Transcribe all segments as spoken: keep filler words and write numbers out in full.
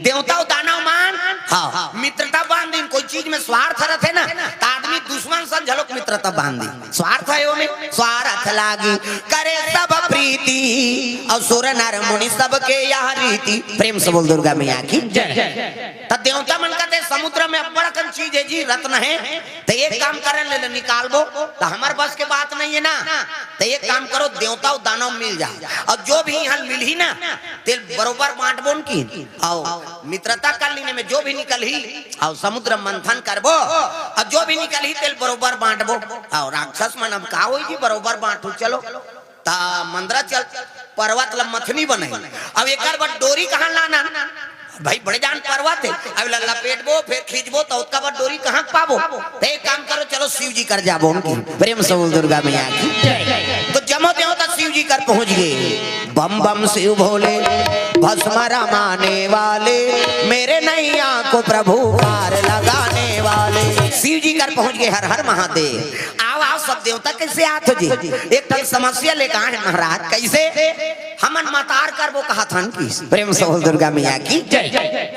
देवता अउ दानव मन, हाँ, मित्रता बांध दिन। कोई चीज में स्वार्थ रथे ना, त आदमी दुश्मन सन घलोक मित्रता बांध दिन। स्वार्थ हे ओमे, स्वार्थ लागी करे सब प्रीति, अउ सुर नर मुनि सबके यह रीति। प्रेम से बोल दुर्गा मैया की। त देवता मन कथे, समुद्र में अब्बड़ अकन चीज हे जी, रत्न हे, त एक काम करे, ले ले निकालबो, त हमर बस के बात नइ हे ना। त एक काम करो, देवता अउ दानव मिल जा, अउ जो भी इहाँ मिलही ना, तेल बरोबर बांटबो न किन। अउ मित्रता कर लीने में जो भी निकलही, अउ समुद्र मंथन करबो, अउ जो भी निकलही, तेल बरोबर बांटबो। अउ राक्षस मन, अब का होई जी, बरोबर बांटू, चलो। त मंदराचल पर्वत ल मथनी बनाई। अब एकर बर डोरी कहाँ लाना? भाई, बड़े जान पर्वत हे, अब ल-, लपेटबो, फेर खींचबो, त ओतका बर डोरी कहाँ पाबो? त एक काम करो, चलो शिव जी कर जाबो उनकी। प्रेम से बोल दुर्गा मैया की। त जमो देवता शिव जी कर पहुंच गे। बम बम शिव भोले, भस्म रमाने वाले, मेरे नैया को प्रभु पार लगाने वाले। शिव जी कर पहुंच गे, हर हर महादेव। आओ, आओ, सब देवता कइसे आत हो जी? एक ठन समस्या लेके आए महाराज, कइसे? हमन मतार करबो कहत हन कि। प्रेम से बोल दुर्गा मैया की।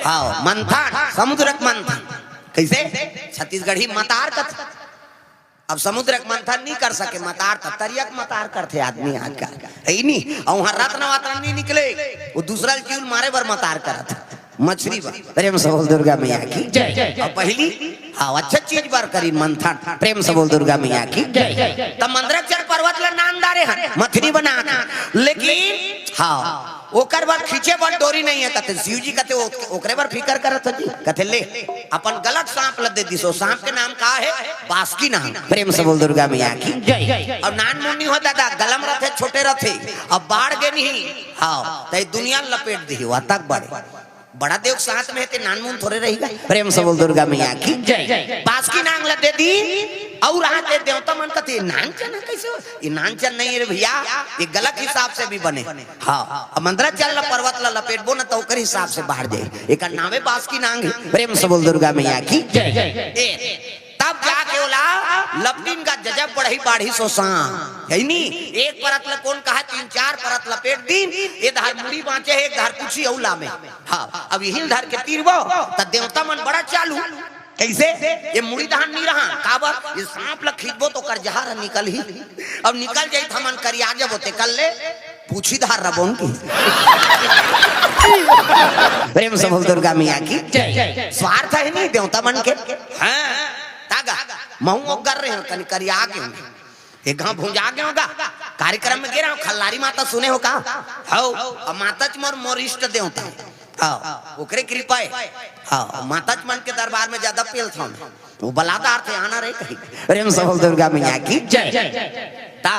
हाँ, मंथन, समुद्र के मंथन। कइसे? छत्तीसगढ़ी मतार कथे। अब समुद्र के मंथन नइ कर सके, मतार त तरिया के मतार करथे आदमी आजकल, हे नी? अउ उहाँ रत्न वत्न नइ निकले, वो दूसरा ल जीव ल मारे बर मतार करत हे। मछरी बर। प्रेम से बोल दुर्गा मैया की। अब पहिली, हाँ, अच्छा चीज बर करी मंथन। प्रेम से बोल दुर्गा मैया की। त मंदराचल पर्वत ल नान डारे हन, मथनी बना के। लेकिन, हाँ, ओकर बर खींचे बर डोरी नइ हे, कथे शिव जी, कथे ओ-, ओकरे बर फिकर करत हो जी। कथे, ले, अपन गलत सांप ल दे दिस, ओ सांप के नाम का हे? बासुकी नाग। प्रेम से बोल दुर्गा मैया की। अउ नान मुन नइ हो दादा, गलम रथे, छोटे रथे, अब बाढ़ गे नहीं, हाँ, त दुनिया ल लपेट दिही, वह तक बड़े। बड़ा देव के साथ में हे, ते नान मुन थोरे रही गा। प्रेम से बोल दुर्गा मैया की। बासुकी नाग ल दे दी, अउ रहा ते देवता मन कथे, नान चना कइसे हो? ये नान चन नइ हे रे भइया, ये गलत हिसाब से भी बने। हाँ, अब मंदराचल ल पर्वत ल लपेटबो न, त ओकर हिसाब से बाढ़ जाही। एकर नावे बासुकी नाग हे। प्रेम से बोल दुर्गा मैया की। ए, तब जाके ओला लपटिन का जजब बढ़ही बाढ़िस ओ सांप। हे नी? एक परत ल कोन कहा, तीन चार परत लपेट दिन, ए धार मुड़ी बांचे हे, एक धार पूछी अउ लामे। हाँ, अब इही ल धर के तीरबो, त देवता मन बड़ा चालू। कइसे? ये मुड़ी दहान नइ रहा, काबर? ये सांप ल खींचबो त ओकर जहर निकलही। अब निकल जाही त हमन करिया जबो, तेकर ले पूछी धार रबोन की। प्रेम से बोल दुर्गा मैया की। स्वार्थ हे नी देवता मन के। हाँ, तागा, महूँ ओकर रहे हँव, कनी करिया गे हँव। एक घांव भुंजा गे हँव गा, कार्यक्रम में गे रहे हँव, खल्लारी माता सुने हो का? हव, अब माता च मोर, मोर इष्ट देवता हे। हाँ, ओकरे कृपा हे। हाँ, माता च मन के दरबार में जादा पेलथँव मैं। वो बलादार थे, आना रे कही। प्रेम से बोल दुर्गा मैया की। ता,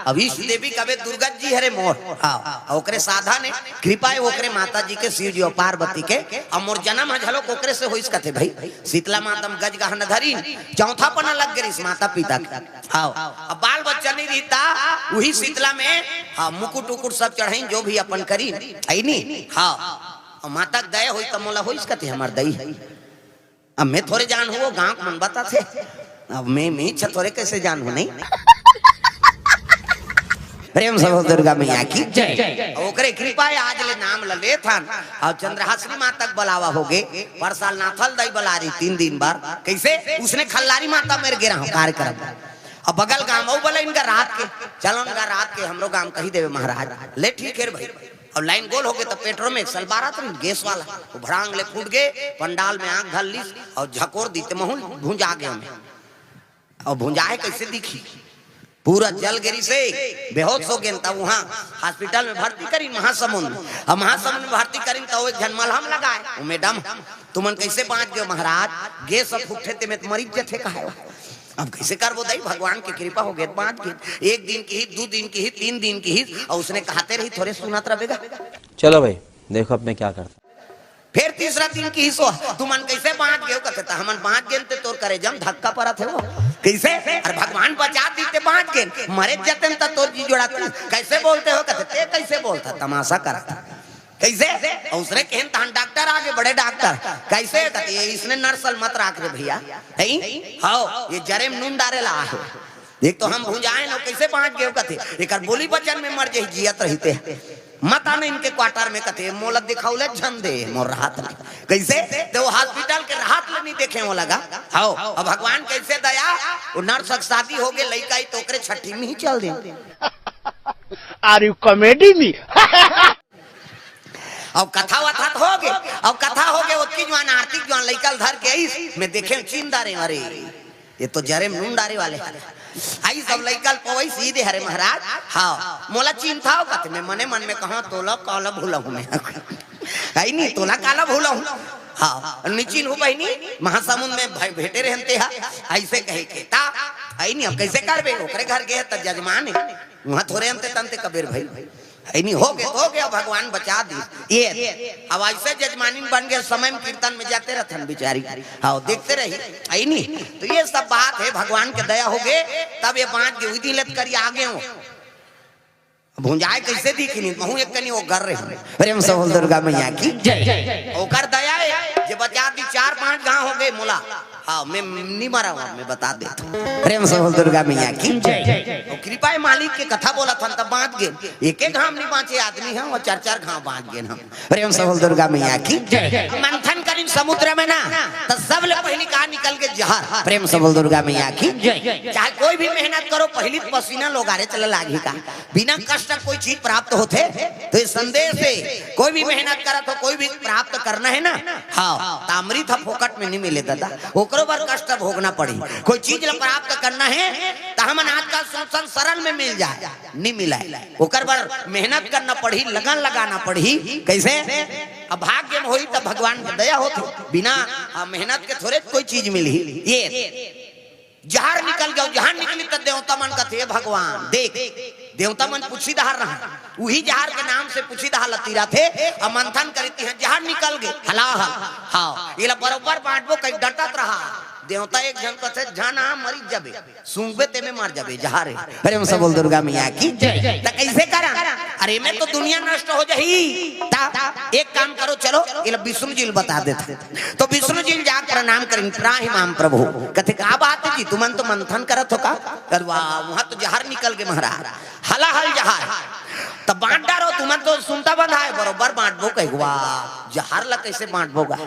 अब इष्ट देवी कबे दुर्गा जी हरे मोर। हाँ, ओकरे साधन हे, कृपा हे ओकरे माता जी के, शिव जी अउ पार्वती के। अउ मोर जनम ह घलोक ओकरे से होइस कथे भाई। शीतला माता म गज गहना धरिन, चौथा पन्ना लग गे रिहिस माता पिता के। हाँ, अब बाल बच्चा नइ रिहिस ता, उही शीतला में, हाँ, मुकुट उकुट सब चढ़ाइन, जो भी अपन करिन, हे नी? हाँ, अब माता के दया होइस त मोला होइस कथे हमर दई। अब मैं थोरे जान हँव, गाँव के मन बताथे। अब मैं, मैं इच्छा थोरे कइसे जान हँव, नहीं? प्रेम से बोल दुर्गा मैया की। अउ ओकरे कृपा हे, आज ले नाम ल लेथन। अउ चंद्रहासिनी माता के बलावा हो गे, पर साल नाथल दई बला रही तीन दिन बर। कइसे? उसने खल्लारी माता मेर गे रहा हँव कार्यक्रम। अब बगल गाँव अउ बलाइन गा रात के, चलो न गा रात के हमरो गाँव कही देबे महाराज। ले ठीक हे रे भाई। अब लाइन गोल हो गे त पेट्रोल में एक साल बारत रही गैस वाला, वो भड़ांग ले फूट गे, पंडाल में आँख धर लिस अउ झकोर दिस ते महूँ भुंजा गेंव मैं। अउ भुंजाए कइसे दिखही? पूरा जल गे रिहिसे, बेहोश हो गेन। त उहाँ हॉस्पिटल में भर्ती करिन महासमुंद। अउ महासमुंद में भर्ती करिन त वो एक झन मलहम लगाए। वो मैडम, तुमन कइसे बाँच गेव महाराज? गैस ह फूटथे तेमे त मरिच जथे कहे हो। अब कइसे करबो दई, भगवान के कृपा हो गे त बाँच गेन। एक दिन किहिस, दू दिन किहिस, तीन दिन किहिस, अउ उसने कहते रही, थोरे सुनत रबे गा। चलो भाई, देखो अब मैं क्या करता। फेर तीसरा दिन किहिस ओ, तुमन कइसे बाँच गेव? कथे, त हमन बाँच गेन ते तोर करेजा म धक्का परत हे वो। कइसे? अरे भगवान बचा दिस ते बाँच गेन, मरे जतेन त तोर जी जोड़ातिस। कइसे बोलते हो? कथे, ते कइसे बोलथा? तमाशा करत। कइसे? अउ उसने केहेन तहन डॉक्टर आ गे, बड़े डॉक्टर। कइसे? कथे, ये इसने नर्स ल मत राख रे भइया। हे? हव, ये जरे म नून डारे ला आहे। एक तो हम भुंजाएन, कइसे बाँच गेव? कथे, एकर बोली बचन में मर जाही, जियत रहिते। मत आना इनके क्वार्टर में, कथे मोला दिखौले झन दे मोर राहत ले। कइसे? ते वो हॉस्पिटल के राहत ले नहीं देखे हो लगा। हव, अब भगवान कइसे दया, वो नर्स के शादी हो गे, लइका ही तो ओकरे छठी में ही चल दे। Are you comedy me? अब कथा वथा तो हो गे, अब कथा हो गे, ओतकी जुआन आरती जुआन लइका ल धर के आइस, मैं देखे चिंता रे, अरे ये तो जरे में नून डारे वाले हरे। आई सब लइका ल पवई सीधे हरे महाराज। हाँ, मोला चिंता हो कथे, मैं मने मन में कहा तोला काला भूला हूँ मैं। आई नहीं तोला काला भूला हूँ। हाँ, निचिन हूँ बहिनी, महासमुंद में भाई भेटे रहते हा, ऐसे कहे के ता। आई नहीं, अब कैसे करबे? ओकरे घर गे त जजमान है, वहाँ थोरे अंते तंते कबेर भाई। आई नहीं, हो गए तो हो गया, भगवान बचा दी। ये अब ऐसे जजमानिन बन गए, समय में कीर्तन में जाते रहथन बिचारी। हाँ, देखते रही। आई नहीं, तो ये सब बात है, भगवान के दया हो गए, तब ये बांच गे। उही दिन ले त करिया गे हो। भुंजाए कैसे दिखी नहीं, महू एक कनी वो गर रहे। प्रेम से बोल दुर्गा मैया की। जय। ओकर दया है, जे बचा दी, चार पांच घाव हो गए मोला। हाँ, मैं नहीं मरा हुआ, मैं बता देता हूँ। प्रेम से बोल दुर्गा मैया की। जय। और कृपा है मालिक के, कथा बोला था तब बांच गे। एक एक घाव नहीं बांचे आदमी हम, और चार चार घाव बांच गे हम। प्रेम से बोल दुर्गा मैया की। जय। मंथन करिन समुद्र में ना, तो सब ले पहली का निकल के जहर। प्रेम से बोल दुर्गा मैया की। जय। चाहे कोई भी मेहनत करो, पहली पसीना लोगारे चले लागी का। बिना कष्ट कोई चीज प्राप्त होथे, तो ये संदेश है, कोई भी मेहनत करत हो, कोई भी प्राप्त करना है ना, हाँ, त अमृत ह फोकट में नहीं मिले दादा, ओकरो बर कष्ट भोगना पड़ी। कोई चीज ला प्राप्त करना है, त हमन आजकल सोचन सरल में मिल जाए, नहीं मिला है, ओकर बर मेहनत करना पड़ी, लगन लगाना पड़ी। कैसे? अब भाग्य में होई त भगवान के दया होथे, बिना, हाँ, मेहनत के थोरे कोई चीज मिलही। ये जहर निकल गयो, जहर निकली त देवता मन कथे, "हे भगवान देख।" देवता मन पूछी दहर रहा, उही जहर के नाम से पूछी दहर लती रहथे, अब मंथन करी तिहां जहर निकल गे, हलाहल। हाँ, एला बरोबर बांटबो कही डटत रहा। देवता एक झन कथे, "झन आ मरी जबे, सूंघबे तेमे मर जबे, जहर है।" प्रेम से बोल दुर्गा मैया की। जय। त कैसे करा? अरे मैं तो दुनिया नष्ट हो जाही। ता एक काम करो, चलो एला विष्णु जी ल बता देता। तो विष्णु जी ल जाके प्रणाम करिन, "त्राहि माम प्रभु।" कथे, "का बात है जी, तुमन तो मंथन करत हो का?" कथे, "वाह, वहां तो जहर निकल गे महाराज, हलाहल जहर। तब बांट डारो, तुमन तो सुनता बंधा है, बरोबर बांटबो।" कहे, "वाह, जहर ला कैसे बांटबो गा?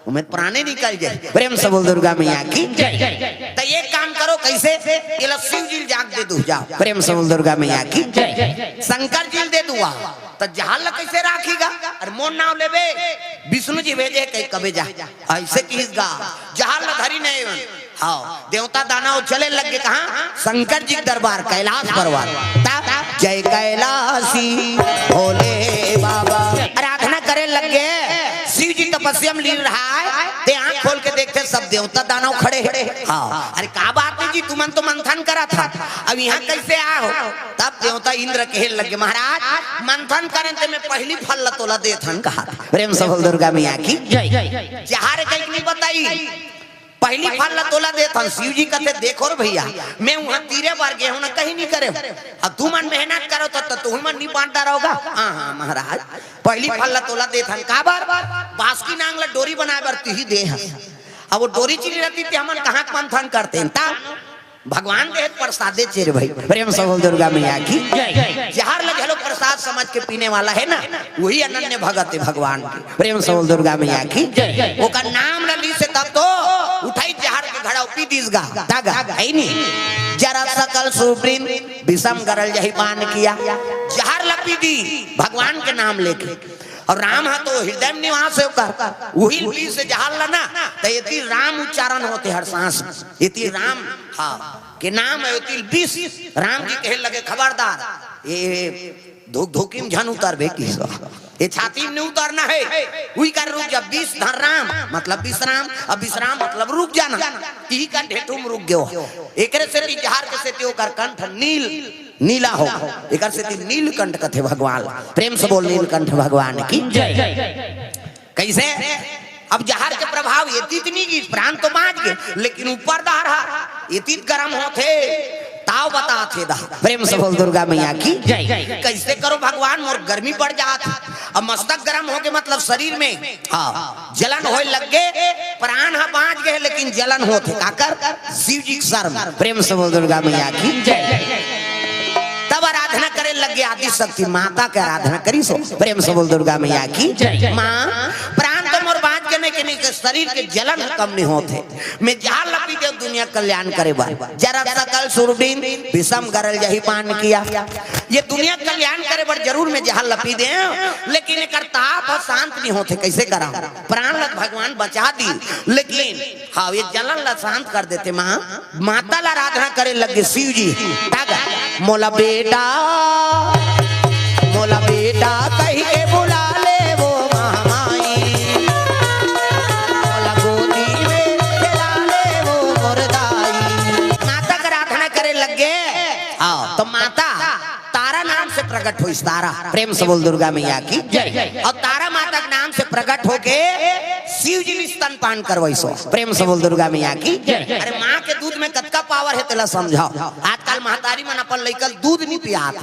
ओमे प्राणे निकल जाए।" प्रेम से बोल दुर्गा मैया की। जय। त एक काम करो, कैसे? एला शिव जी ल जाके दे दू, जाओ। प्रेम से बोल दुर्गा मैया की। जय। शंकर जी ल दे दुआ, त जहर ला कैसे राखी गा? अरे मोर नाम लेबे, विष्णु जी भेजे कही कबे जा। ऐसे किहिस गा, जहर ला धरी नहीं। हाँ, देवता दानव चले लग गे कहाँ? शंकर जी के दरबार, कैलाश पर्वत। ता जय कैलाशी भोले बाबा, आराधना करे लग गे। शिव जी तपस्या में लीन रहा है, ते आंख खोल के देखते सब देवता दानव खड़े हैं। हाँ, अरे का बात है जी, तुमन तो मंथन करा था, अब यहाँ कैसे आए हो? तब देवता इंद्र कहे लग गे, "महाराज, मंथन करें ते मैं पहली फल ला तोला देथन," कहा। प्रेम से बोल दुर्गा मैया की। जय। जहर कहीं नहीं बताई, पहली फल ला तोला देथन। शिव जी कथे, "देखो रे भैया, मैं वहां तीरे बार गे हूं ना, कहीं नहीं करे हूं। अब तुमन मेहनत करो तो, तो तुमन नहीं बांटता रहोगा।" "हाँ, हाँ महाराज, पहली फल ला तोला देथन।" "काबर?" "बासकी नांग ला डोरी बनाए बर तिही दे हस। अब वो डोरी चली रहती ते हमन कहाँ के मंथन करते हैं?" ता भगवान दे प्रसादे चेर भाई। प्रेम से बोल दुर्गा मैया की। जय। जहर ला घलो प्रसाद समझ के पीने वाला है ना, वही अनन्य भगत है भगवान के। प्रेम से बोल दुर्गा मैया की। जय। ओकर नाम ल ली से तब तो उठाई जहर के घड़ा पी दीस गा। तागा है नहीं। जरा सकल सुवृन विषम गरल जही पान किया। जहर ला पी दी भगवान के नाम लेके। और राम हा तो हृदय में निवास है ओकर। वही पी से जहर ला ना, तो ये तीर राम उच्चारण होते हर सांस में। ये तीर राम, हाँ, के नाम है, ये तीर विष। राम जी कहे लगे, "खबरदार, ये धुक धुकी में झन उतरबे किस, ये छाती में नहीं उतरना है।" उही कर रुक जा, विष धर राम, मतलब विश्राम, अब विश्राम मतलब रुक जाना। इही का ढेठू में रुक गयो। एकरे सेती जहर के सेती ओकर कंठ नील, नीला हो, एकर सेती नीलकंठ कथे भगवान। प्रेम से बोल नीलकंठ भगवान की। जय। कैसे? अब जहर के प्रभाव ये तीत नहीं की, प्राण तो बांच गे, लेकिन ऊपर दहर हा, ये तीत गरम होथे, ताव बताथे दह। प्रेम से बोल दुर्गा मैया की। जय। कैसे करो भगवान, मोर गर्मी बढ़ जात। अब मस्तक गरम हो गे, मतलब शरीर में, हाँ, जलन होए लग गे, प्राण हा बांच गे, लेकिन जलन होथे। काकर? शिव जी के शर्म। प्रेम से बोल दुर्गा मैया की। जय। तब आराधना करे लगे आदि शक्ति माता के आराधना करिस हो। प्रेम से बोल दुर्गा मैया की जय। माँ, प्राण तो मोर बाँच गे नहीं, लेकिन शरीर के जलन कम नहीं होत हे। मैं जहर ल पी देंव दुनिया कल्याण करे बर। जरा सकल सुरबिन विषम गरल जही पान किया। ये दुनिया कल्याण करे बर जरूर मैं जहर ल पी देंव, लेकिन एकर ताप ह शांत नहीं होत हे। कैसे करंव? प्राण ल भगवान बचा दिस, लेकिन हाँ, ये जलन ला शांत कर देथे माँ। माता ला आराधना करे लगे शिव जी। तब मोला बेटा, मोला बेटा कहि के बुला ले वो महामाई, मोला गोदी में खेला ले वो मोर दाई। माता के आराधना करे लगे। हाँ, तो माता तारा नाम से प्रकट होइस, तारा। प्रेम से बोल दुर्गा मैया की जय। और तारा माता के नाम से प्रकट होके शिव जी ल स्तनपान करवाइस हो। प्रेम से बोल दुर्गा मैया की जय। अरे, माँ के दूध में कतका पावर हे, तेला समझाओ। आजकल महतारी मन अपन लइका ल दूध नहीं पियात।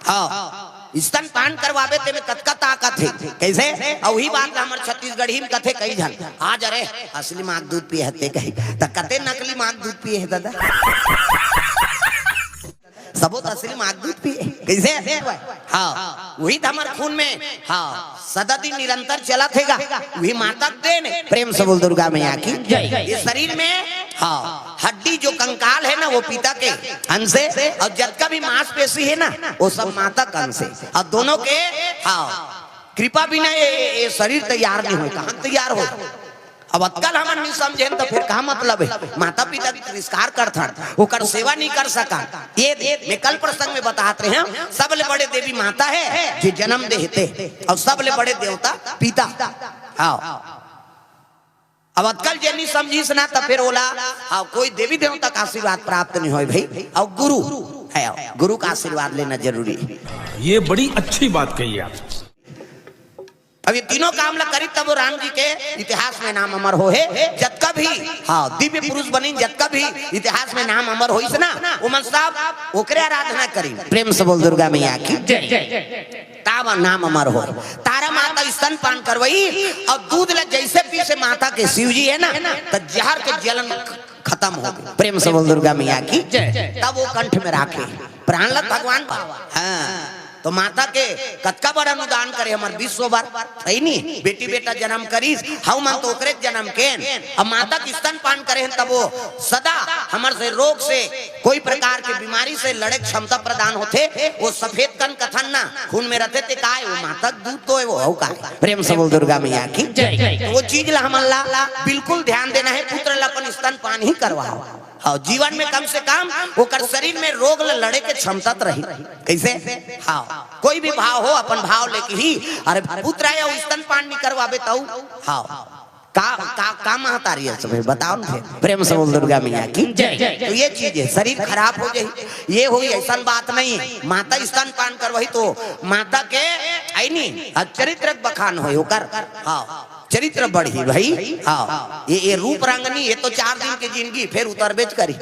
हाँ, स्तनपान करवाबे, तेमे कतका ताकत हे। कैसे? अउ वही बात ला हमर छत्तीसगढ़ी में कथे कई झन, "आज अरे असली माँ के दूध पिए हते," कही, "त कते नकली माँ के दूध पिए हे दादा?" सबो त असली माँ के दूध पिए। कैसे? हाँ, वही त हमर खून में, हाँ, सदा दिन निरंतर चलत हे गा। वही माता के देन हे। प्रेम से बोल दुर्गा मैया की जय। ये शरीर में, हाँ, हड्डी जो कंकाल हे ना, वो पिता के अंश हे, और जतका भी मांसपेशी हे ना, वो सब माता के अंश हे। और दोनों के, हाँ, कृपा बिना ये, ये, ये शरीर तैयार नहीं होय। कहाँ तैयार होय? अब अतका ल हमन नहीं समझेन, त फिर का मतलब हे? माता पिता के तिरस्कार करथन, ओकर सेवा नहीं कर सकन। ये, ये मैं कल प्रसंग में बतात रहेंव, सबले बड़े देवी माता हे, जे जन्म देथे, और सबले बड़े देवता पिता। हाँ, अब अतका ल जे नहीं समझिस ना, त फिर ओला, हाँ, कोई देवी देवता का आशीर्वाद प्राप्त नहीं होय भाई। और गुरु हे, गुरु का आशीर्वाद लेना जरूरी हे। ये बड़ी अच्छी बात कही आप। अब ये तीनों काम ला करी, तब वो राम जी के इतिहास में नाम अमर होहे। जतका भी, हाँ, दिव्य पुरुष बनिन, जतका भी इतिहास में नाम अमर होइस ना, ओमन सब ओकरे आराधना करिन। प्रेम से बोल दुर्गा मैया की जय। तब नाम अमर होय। तारा माता स्तनपान करवाइस और दूध ला जैसे पीस हे माता के शिव जी हे ना, त जहर के जलन खत्म हो गे। प्रेम से बोल दुर्गा मैया की जय। तब वो कंठ में राखे, प्राण ल भगवान। हाँ, तो माता के कतका बड़ अनुदान करे हमर विश्व बर, हे नी? बेटी बेटा जन्म करिस, हमन तो ओकरे जन्म केन। अब माता के स्तनपान करे हन, तब वो सदा हमर से रोग से, कोई प्रकार के बीमारी से लड़े के क्षमता प्रदान होथे। वो सफेद कन कथन ना, खून में रथे, ते काय, वो माता के दूध तो हे, वो हउ काय। प्रेम से बोल दुर्गा मैया की जय। तो वो चीज ला हमन ला बिल्कुल ध्यान देना हे, पुत्र ला अपन स्तनपान ही करवाओ। हाँ, जीवन में कम से कम ओकर शरीर में रोग ल लड़े के क्षमता त रही। कैसे? हाँ, कोई भी भाव हो, अपन भाव लेके ही। अरे पुत्र हे, अउ स्तनपान नहीं करवाबे तउ? हाँ, का, का, का महतारी हे सब, बताओ ना फिर। प्रेम से बोल दुर्गा मैया की जय। तो ये चीज हे, शरीर खराब हो जाही, ये होही, ऐसन बात नहीं हे। माता स्तनपान करवाही तो माता के, आई नहीं, हाँ, चरित्र के बखान होही ओकर। हाँ, चरित्र बढ़ही भाई। हाँ, ये, ये रूप रंग नहीं, ये तो चार दिन के जिंदगी, फिर उतरबेच करी।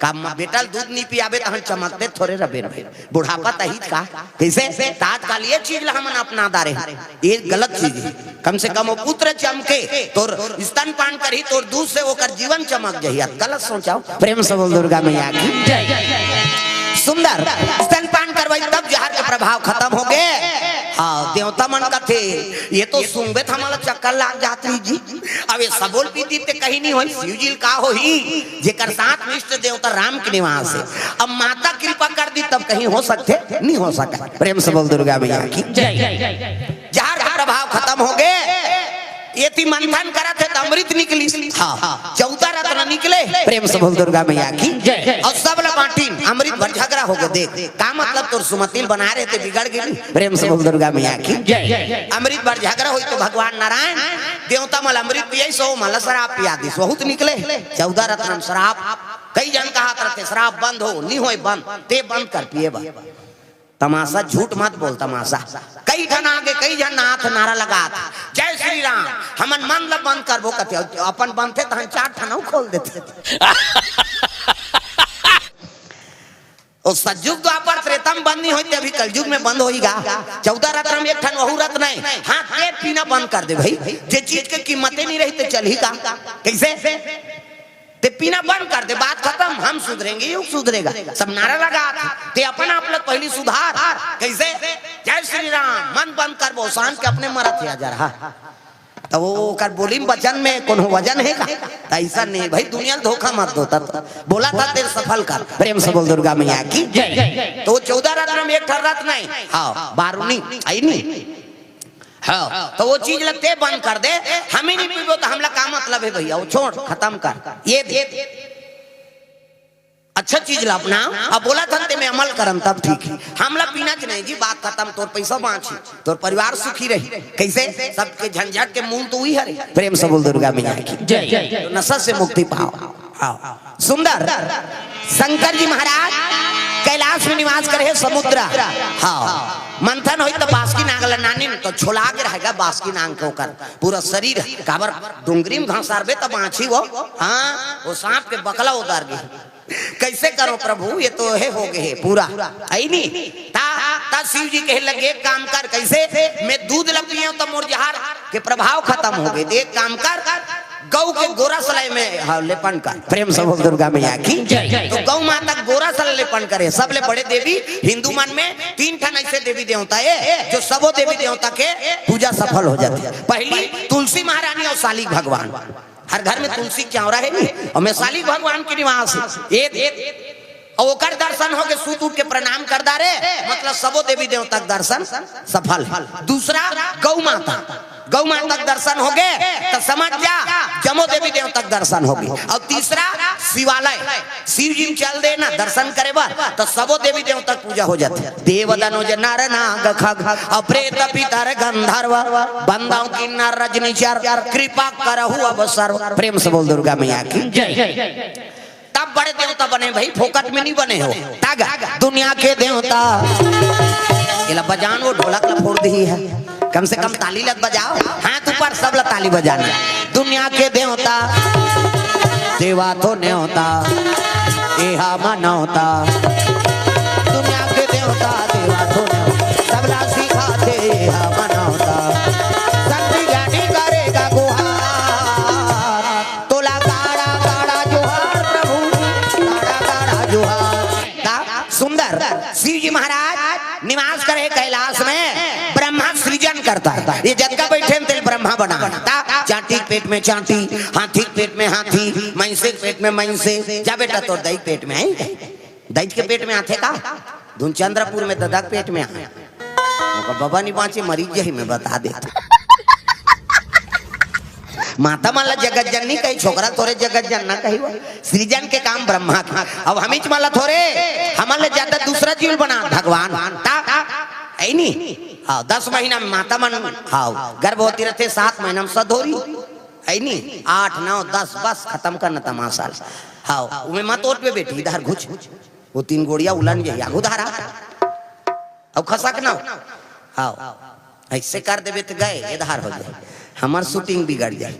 का म-, बेटा ल दूध नहीं पियाबे तहन चमकते थोरे रबे रे। बुढ़ापा तही का। कैसे? त आजकल ये चीज ला हमन अपना डारे हन, ये गलत चीज हे। कम से कम वो पुत्र चमके, तोर स्तनपान करही, तोर दूध से ओकर जीवन चमक जाही। गलत सोचाओ। प्रेम से बोल दुर्गा मैया की जय। सुंदर स्तनपान करवाई, तब जहर के प्रभाव खत्म हो गे। हाँ, देवता मन कथे, ये तो सूंघबे त हमला चक्कर लाग जात रही जी। अब ये सबो ल पी दिही ते कहीं नहीं होही, शिव जी ल का होही, जेकर साथ में इष्ट देवता राम के निवास हे। अब माता कृपा कर दिस तब कहीं हो सकथे, नहीं हो सके। प्रेम से बोल दुर्गा मैया की जय। जहर के प्रभाव खत्म हो गे। एती मंथन करत हे त अमृत निकलिस। हाँ, चौदह रत्न निकले। प्रेम से बोल दुर्गा मैया की जय। अउ सब ला बांटिन, अमृत बर झगड़ा हो गे। देख, का मतलब, तोर सुमति ल बनाए रहे ते बिगड़ गे। प्रेम से बोल दुर्गा मैया की जय। अमृत बर झगड़ा होइस त भगवान नारायण देवता मन ल अमृत पियाइस, ओ मन ल शराब पिया दिस, वहू त निकले। चौदह रत्न म शराब। कई झन कहत रहिथे, "शराब बंद हो," नहीं होय बंद, ते बंद कर पिए बर। तमाशा, झूठ मत बोल, तमाशा। कई झन आगे, कई झन नाथ नारा लगात, "जय श्री राम, हमन मन ल बंद करबो," कथे, अपन बनथे तहन चार ठन अउ खोल देथे। ओ सतयुग द्वापर त्रेता म बंद नहीं होय ते अभी कलयुग में बंद होही गा। चौदह रत्न म एक ठन वहू रत्न हे। हाँ, ते पीना बंद कर दे भाई। जे चीज के कीमते नहीं रही ते चलही का? कैसे? ते पीना बंद कर दे, बात खतम, हम सुधरेंगे, युग सुधरेगा। सब नारा लगा, ते अपन आप ल पहिली सुधार। कइसे? जय श्री राम, मन बंद करबो, शांत के अपने मरत हे हजार, हाँ। त वो ओकर बोली में वचन में कोनो वजन हे का? त अइसा नहीं भाई, दुनिया ल धोखा मत दो। त बोला था तेरे सफल कर, प्रेम से बोल दुर्गा मैया की। जय। त वो चौदह रत्न में एक ठन रत्न हे, हाँ, बारूनी, अइनी। हाँ, त वो चीज ल ते बंद कर दे, हम ही नहीं पीबो त हमला का मतलब हे भैया, वो छोड़, खतम कर। ये दे, अच्छा चीज ला अपना, अब बोला था ते में अमल करन तब ठीक हे। हमला पीना च नहीं जी, बात खतम, तोर पैसा बाँची, तोर परिवार सुखी रही। कइसे? सबके झंझट के मूल तो वही हरे। प्रेम से बोल दुर्गा मैया की। जय। तो नशा से मुक्ति पाओ। हाँ, सुंदर। शंकर जी महाराज कैलाश में निवास करे हे, समुद्र। हाँ, मंथन होई त बासुकी नांग ल नानिन त छोला के रहेगा बासुकी नांग के ओकर पूरा शरीर। काबर डोंगरी में घास आरबे त बाँची वो। हाँ, वो सांप के बकला उतार गे। कइसे करो प्रभु, ये तो हे हो गे हे पूरा, अइनी। ता, ता शिव जी कहे लगे, "एक काम कर, कइसे? मैं दूध ल पियेंव त मोर जहर के प्रभाव खतम हो गे, त एक काम कर, गऊ के गोरस ल एमे, हाँ, लेपन कर।" प्रेम से बोल दुर्गा मैया की। जय। तो गऊ माता के गोरस ल लेपन करे, सबले बड़े देवी हिंदू मन में तीन ठन अइसे देवी देवता हे, जो सबो देवी देवता के पूजा सफल हो जाथे। पहिली तुलसी महारानी अउ सालिक भगवान। हर घर में तुलसी के चौरा हे नी, अउ में सालिक भगवान के निवास हे। ये, ये, अउ ओकर दर्शन हो गे, सूत उठ के प्रणाम कर डारे, मतलब सबो देवी देवता के दर्शन सफल। दूसरा, गऊ माता, गऊ माता के दर्शन हो गे, त समझ जा, जम्मो देवी देवता के दर्शन हो गे। अउ तीसरा, शिवालय, शिव जी में चल दे ना दर्शन करे बर, त सबो देवी देवता के पूजा हो जाथे। देव दनुज नर नाग खग, अउ प्रेत पितर गंधर्व, बंदव किन्नर रजनीचर, कृपा करहु अब सर्व। प्रेम से बोल दुर्गा मैया की। जय। तब बड़े देवता बने भाई, फोकट में नहीं बने हो। तग दुनिया के देवता, एला बजान, वो ढोलक ला फोड़ दिही हे। कम से कम ताली लग बजाओ, हाथ ऊपर, सब ला ताली बजाना। दुनिया के देवता, देवा तो नेवता, एहा मनौता। दुनिया के देवता, देवा तो नेवता, सबला सिखाथे एहा मनौता। संत ज्ञानी करेगा गुहार, तोला गाड़ा गाड़ा जोहार प्रभु, गाड़ा गाड़ा जोहार। का सुंदर शिव जी महाराज निवास करे कैलाश में, ब्रह्मा सृजन करता हे। ये जतका बइठे हे तेला ब्रह्मा बना। ता चांटी के पेट में चांटी, हाथी के पेट में हाथी, मइँसे के पेट में मइँसे। जा बेटा, तोर दई के पेट में हे, दई के पेट में आथे का? धुन चंद्रपुर में ददा के पेट में आए। ओकर बबा नहीं बाँचे, मरीज यही में बता देता। माता मन ला जगत जननी कही, छोकरा तोरे जगत जनना कही। वो सृजन के काम ब्रह्मा के। अब हमीच मन ला थोरे, हमन ले ज्यादा दूसरा जीव बना भगवान। ता, अइनी। हाँ, दस महीना में माता मन, हाँ, गर्भवती रहथे, सात महीना में सधोरी। अइनी, आठ, नौ, दस, बस खतम करना तमाशा। हाँ, उमे मत ओटबे बेटी, इधर घुच। वो तीन गोड़िया उलन जे आगू धारा। अउ खसक ना। हाँ, अइसे कर देबे त गए, एधार हो जाए, हमर shooting बिगड़ जाए।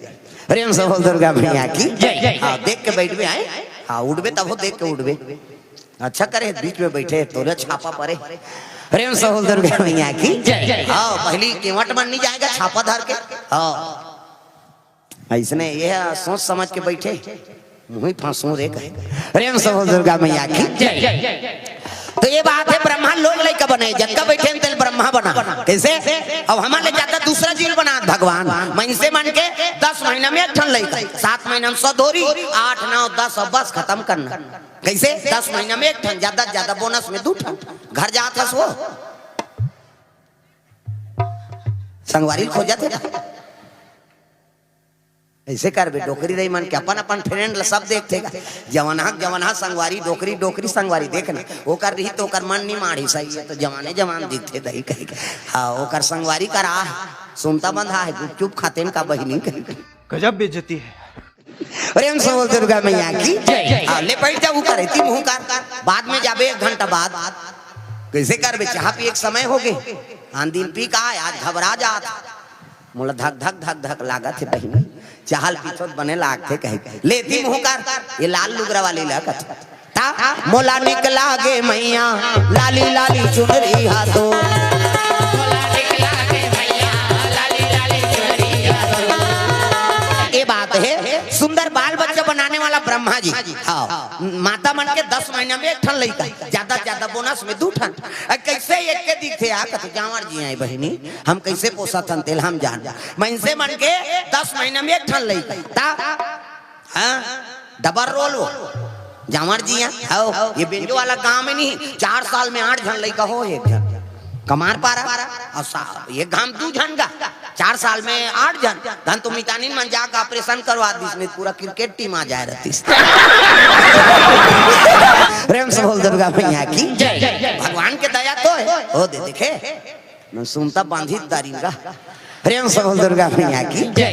प्रेम से बोल दुर्गा मैया की। जय, जय, जय। हाँ, देख के बइठबे, आए। हाँ, उठबे तब हो, देख के उठबे। अच्छा करे, बीच में बइठे, तोरे छापा परे। प्रेम से बोल दुर्गा मैया की। जय, जय। हाँ, पहिली केवट मन नहीं जाएगा छापा धर के। हाँ। अइसने ये सोच समझ के बइठे, मुँही फांसू रे कहे। प्रेम से बोल दुर्गा मैया की। जय। तो ये बात हे, ब्रह्मा लोग लइका बने, जतका बइठे हे तेला ब्रह्मा बना। कइसे? अब हमन ले ज्यादा दूसरा जीव बना भगवान। मइँसे मन के दस महीना में एक ठन लइका, सात महीना में सधोरी, आठ, नौ, दस, अब बस खतम करना। कइसे? दस महीना में एक ठन, ज्यादा से ज्यादा bonus में दू ठन। घर जात हस वो। संगवारी खोजत हे ना। अइसे करबे, डोकरी रही मन के अपन अपन friend ल सब देखथे गा। जवनहा, जवनहा संगवारी, डोकरी, डोकरी संगवारी देखना। ओकर रही त ओकर मन नहीं माढ़ी सही हे, त जवाने जवान दिखथे दही कहे के। हाँ, ओकर संगवारी करा हे, सुनता बंधा हे, गुपचुप खाते न का बहिनी कहे के। गजब बेइज्जती है। प्रेम से बोल दुर्गा मैया की। जय। हाँ, ले बइठ जा, ऊपर हे, ती मुँह कर, बाद में जाबे एक घंटा बाद। कइसे करबे, चाह पिए के समय हो गे, आन दिन पी का, आज घबरा जात। मोला धक धक धक धक लागत हे बहिनी, चाह ल पीथों त बने लागथे कहे। ले ती मुँह कर, ये लाल लुगरा वाली ला कथे। ता मोला निक लागे मैया, लाली लाली चुनरी हा तो। ये बात हे, सुंदर बाल बच्चा बनाने वाला ब्रह्मा जी। हाँ, माता मन के दस महीना में एक ठन लइका, ज्यादा ज्यादा बोनस में दू ठन। अ, कैसे एक के दिखथे यार, कथे जांवर जी आए बहिनी, हम कैसे पोसत हन तेला हम जान। मनसे मन के दस महीना में एक ठन लइका। ता हाँ, डबल रोल हो। जांवर जी हैं, हव, ये बेंजो वाला गांव में नहीं, चार साल में आठ झन लइका हो, एक झन कमार पारा, अउ सा-, ये गांव दू झन का, चार साल में आठ झन, धन तो मितानिन मन जाके ऑपरेशन करवा दिस, नहीं पूरा क्रिकेट टीम आ जाए रहतिस। प्रेम से बोल दुर्गा मैया की जय। भगवान के दया तो हे, हो दे देखे, मैं सुनता बांधी दारिन का। प्रेम से बोल दुर्गा मैया की जय।